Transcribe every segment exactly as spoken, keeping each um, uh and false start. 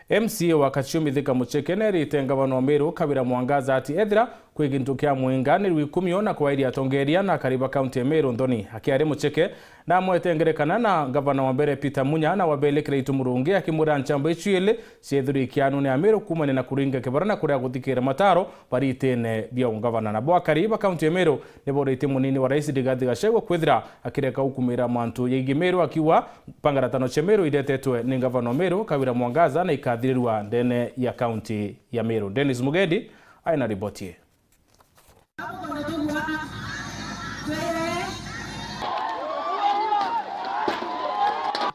M C A wa Kaciu Mithika Mucheke nerite ngavana wa Meru Kawira Mwangaza ati ethira kwi gintu kia mwinga ni rwikumio na kwairia atongeria na akari ba kaunti ya Meru nthoni. Akiari Mucheke namwete ngerekana na ngavana wa mbere Peter Munya na wa beli Kiraitu Murungi, akimwira nchamba icio ili ciethirwe ikianune ya Meru kumania na kuringa kibara na kuria guthikira mataro baritine bia ungavana. Nabo akari ba kaunti ya Meru ni boritie munini wa rais Rigathi Gachagua kwithira akireka gukumira mantu jegie Meru, akiuga mpangaratano cia Meru iretetwe ni ngavana wa Meru Kawira Mwangaza na ikathirirua ndene ya kaunti ya Meru. Dennis Mugendi aina riboti ii.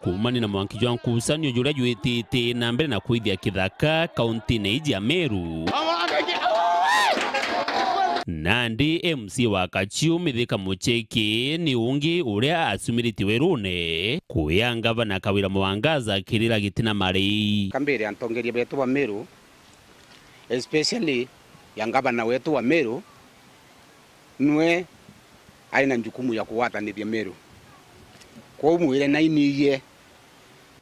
Kuumania na mwanki jwa nkucanio juria jwitite na mbere na kwithia kithaka kauntine iji ya Meru, nandi M C A wa Kaciu Mithika Mucheke ni ungi uria acumiritie werune kuya ngavana Kawira Mwangaza kirira giti na marii. Kambire antongeria betu ba Meru, especially ya ngavana wetu wa Meru, nwe ari na njukumu ya kugwatanithia Meru. Kwou mwire nainigie.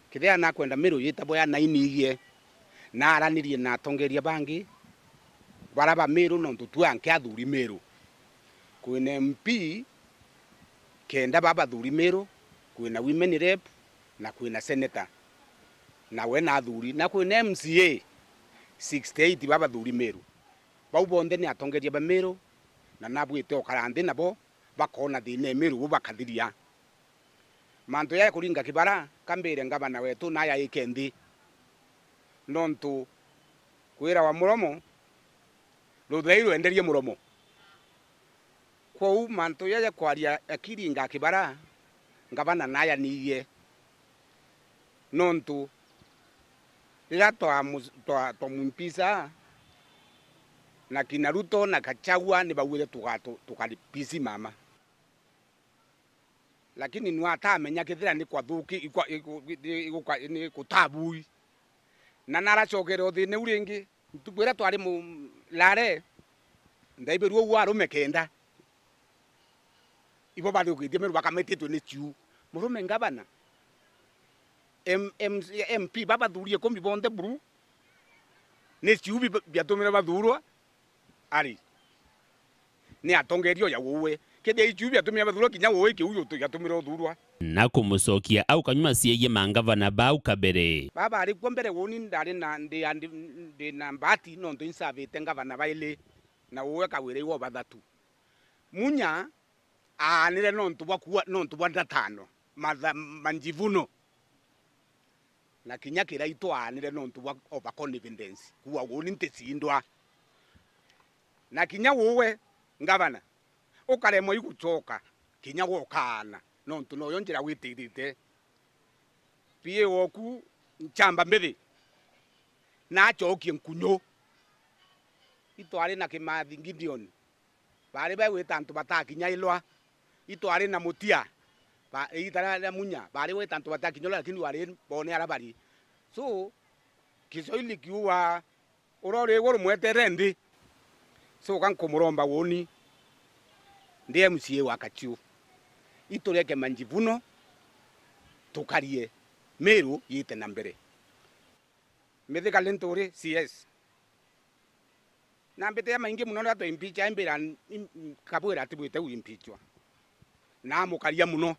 Kethira nakwenda Meru yitagwe ya nainigie, naaranirie na atongeria bangi bara ba Meru, nontu twi anke athuri Meru. Kwina M P kenda ba bathuri Meru, kwina women rep, na kwina senator, na we na athuri, na kwina M C A sixty eight ba bathuri Meru. Bau bonthe ni atongeria ba Meru, na nabwite ukara nthi nabo, bakoona thina e Meru bu bakathiria. Mantu jaya kuringa kibara, kambire ngavana wetu najaike nthi, nontu kwirawa muromo, ruthei rwenderie muromo. Kwou mantu jaja kwaria akiringa kibara, ngavana najanigie, nontu riria twamu-, twa-, twamumpisa, na kina Ruto na Gachagua ni baugire tugatu-, tukari P C mama. Lakini nwe atamenya kethira ni kwathuki, ikwa-, iku-, ni, iguka-, ni kutabui. Na naracokere o thina u ringi. Ntuku iria twari mu-, Lare, ndaibirue uu arume kenda. Ibo bathukitie Meru bakamititwe ni ciu. Murume ngavana, M-, M-, M P babathuri ikumi bonthe buru, ni ciu bi-, biatumire bathurwa. Ari, ni atongeria o ja uwe. Kethia iu biatumire bathurwa, kinya uwe kiu giatumire uthurwa. Na kumucokia au kanyuma ciegie mangavana bau kabere. Baba ari kuo mbere, uuni ndari na, ndi, ndi, ndi na mbati, nontu insavite ngavana baili, na uwe Kawira iwe o bathatu. Munya aanire nontu bwa kuua, nontu bwa ndatano, matha-, manjivuno. Na kinya Kiraitu aanire nontu bwa overconfidence, kuuga, uuni nticindwa. Na kinya uwe ngavana, ukaremwa i gucoka, kinya we ukaana, nontu noyo njira witirite. P A woku nchamba mbithi, na acokie nkunyu. Itwari na Kimathi Gideon, baari bagwita antu batakinyairwa. Itwari na Mutia, ba-, igiita ria, ria Munya, baari gwita antu batakinyairwa, lakini wari boone ara bari. So, Kiswahili kiuga, uria uri iguru mwetere nthi. So, ka nkumuromba uuni, ndi M C A wa Kaciu. Itureke manjivuno, tukarie Meru yite na mbere. Mithika Linturi, C S. Na mbite ya maingi mono riria twa impeach, aimbira, im-, Kabwira atibwite u impeachwa. Na amukaria mono.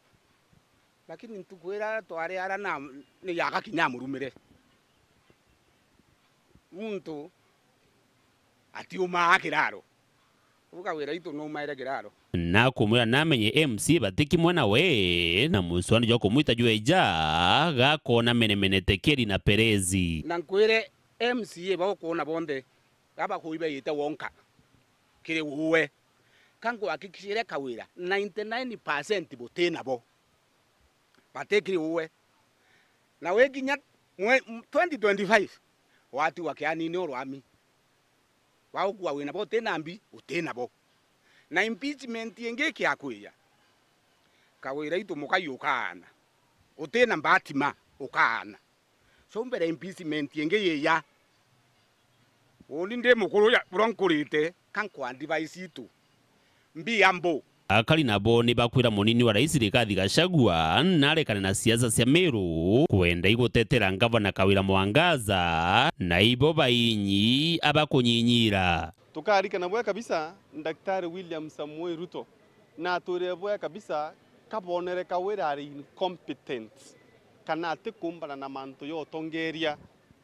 Lakini ntuku iria twari ara na, ni yaka kinya amurumire. Muntu atiumaa kiraro. Uga Kawira itu no umaire kiraro. Na kumwira namenye M C A bati kimwe nawe, na mucwani jwa kumwita jweja, gakona menemene tekeri na perezi. Na nkwire M C A baukwona bonthe, gaba kuibaite wonka kiri uwe. Ka nkuhakikishire Kawira, ninety nine percent buti nabo. Bati kiri uwe. Na wikinya mwe-, twenty twenty-five, watigwa kianini urwami. Waukua wina bo, uti na mbi, uti nabo. Na impeachment ingi ikiakwija, Kawira itu mukai ukaana. Uti na mbatima, ukaana. So mbere impeachment ingi yija. Uuni ndi mukuru ya, uria nkurite, ka nkwa advice itu. Mbi ambu. Akari nabo ni bakwira munini wa rais Rigathi Gachagua narekane na siasa cia Meru, kwenda igutetera ngavana Kawira Mwangaza, na ibo bainyi abakunyinyira. Tukarikana bwega kabisa, Daktari William Samoei Ruto, na atwire bwega kabisa, kabonere Kawira ari incompetent, kana atikumbana na mantu ya utongeria.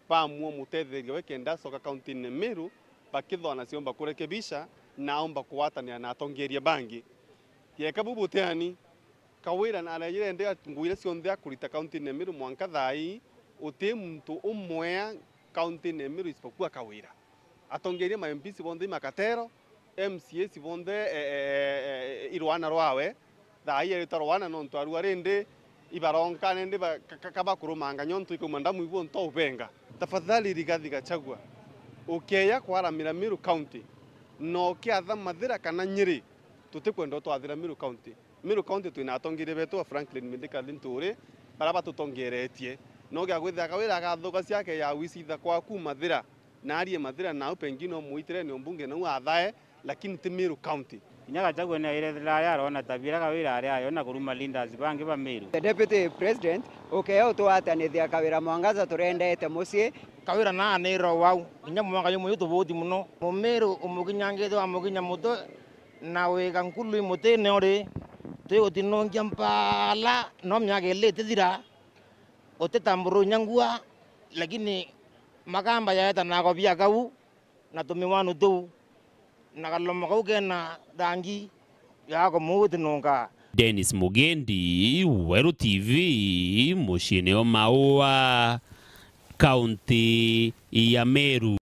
Bamwe umutetheria we kenda acoka kaunti-ini Meru, bakithwa na ciomba kurekebisha na aomba kugwatanira na atongeria bangi. Yeka bu buteani, Kawira na arejire ende ngugi iria cionthe akurita kaunti-ini Meru mwanka thaa ii, uti muntu umwea kaunti-ini Meru isipokuwa Kawira. Atongeria ma M Ps bonthe i makatero, M C As bonthe, e, e, e, e, i rwana rwawe, thaa ii eritwa rwana nontu arua rindi ibaronkane ndi ba-, ka-, ka-, kabakurumanga nyontu ikauma ndamu ibu nto ubenga. Tafadhali Rigathi Gachagua, ukeya kwaramira Meru County, na ukiatha Mathira kana Nyeri, tutikwenda utwathira Meru County. Meru County twina atongeria betu a Franklin Mithika Linturi, bara batutongeretie. No gia gwithira Kawira agathuka ciake ya wicitha kwaku Mathira, na arie Mathira nau pengine umuitire ni umbunge nau athae, lakini ti Meru County. Kinya Gachagua ni airethera aria arona ta bira Kawira aria ayona kuruma leaders bangi ba Meru. The Deputy President, ukeya utwatanithia Kawira Mwangaza turendete mucii. Kawira na anirwa wau, kinya mwaka jumwe jutubuti muno. Mumiru umukinyangite wa mukinya mutwe, na wiga nkulu i mutine uri, twi utinungia mpala, no miaka ili itithira, utitamburunya ngua, lakini makamba yaeta na akobia kau, na tumiwanu tuu, na kalomo kau kena rangi ya akomu utinunga. Dennis Mugendi, Weru T V, muciine o Maua, kaunti ya Meru.